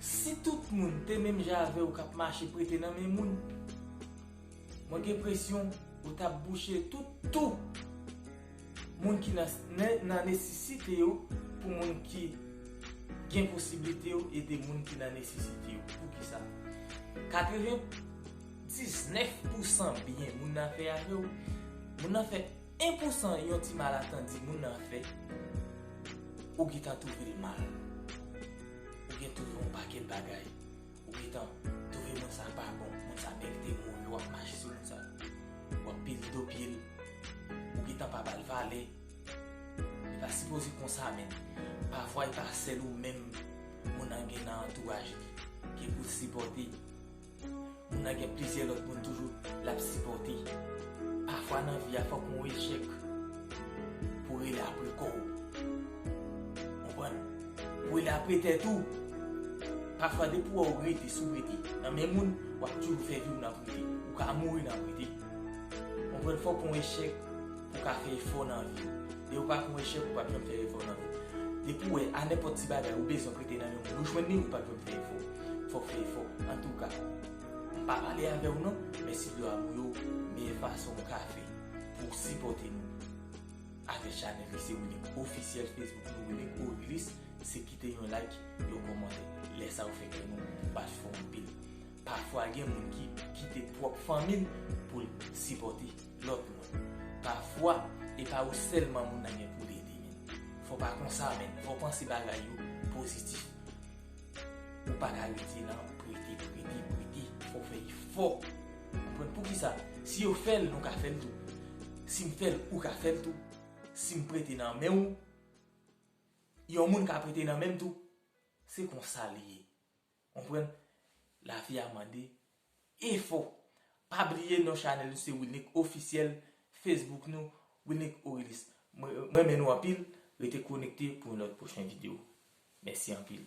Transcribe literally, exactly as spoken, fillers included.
Si tout moun te menm jan avè w k ap mache prete nan men moun, mwen gen enpresyon ou t ap bouche tout tou moun ki nan, nan, nan nesesite yo pou moun ki gen posiblite yo ede moun ki nan nesesite yo. Poukisa? Katrevendiznèf pousan byen moun nan fè avè w, moun nan fè en pousan yon ti malatandi moun nan fè, ou gentan twouve l mal. Ou gen twouve yon pakèt bagay. Ou gentan twouve moun sa pa bon, moun sa merite mouri, w ap mache sou moun sa. W ap pile do pye l. Ou gentan pa ba l valè. Li pa sipoze konsa, men pafwa e pa sèl ou menm moun nan gen nan antouraj li ki pou sipòte. Moun nan gen plizyè lòt moun toujou l ap sipòte. Pafwa nan vi a fòk ou echèk pou rele apre kò w. Konprann? Pou rele apre tèt ou. Pafwa depi w rete, si w rete nan men moun, w ap toujou fè vi w nan prete. Ou ka mouri nan prete. Konprann? Fòk ou echèk pou w ka fè efò nan vi w. Depi w pa fè yon echèk, ou p ap janm fè efò nan vi w. Depi w wè a nenpòt ti bagay ou bezwen prete nan men moun, ou jwenn li, ou p ap janm fè efò. Fòk fè efò. Antouka, m pa pale avè w non, men si dlo a mouye w, meyè fason w ka fè pou w sipòte nou avèk chanèl ki se Wilnick Ofisyèl, Facebook nou Wilnick Orilis, se kite yon like, yon kòmantè. Lè sa yo fè kè nou bat fò anpil. Pafwa gen moun ki kite pwòp fanmi l pou l sipòte lòt moun. Pafwa, e pa ou sèlman moun nan gen pou l ede, men. Fò pa konsa, men. Fò panse bagay yo pozitif. Ou pa ka rete nan prete, prete, prete. Fò fè efò. Konprann poukisa? Si yo fè l, nou ka fè l tou. Si m fè l, ou ka fè l tou. Si m prete nan men w, yon moun ka prete nan men m tou. Se konsa li ye. Konprann? Lavi a mande efò. Pa bliye non chanèl nou se Wilnick Ofisyèl, Facebook nou Wilnick Orilis. Mwen mwen renmen nou anpil, rete konekte pou yon lòt pwochen videyo. Mèsi anpil.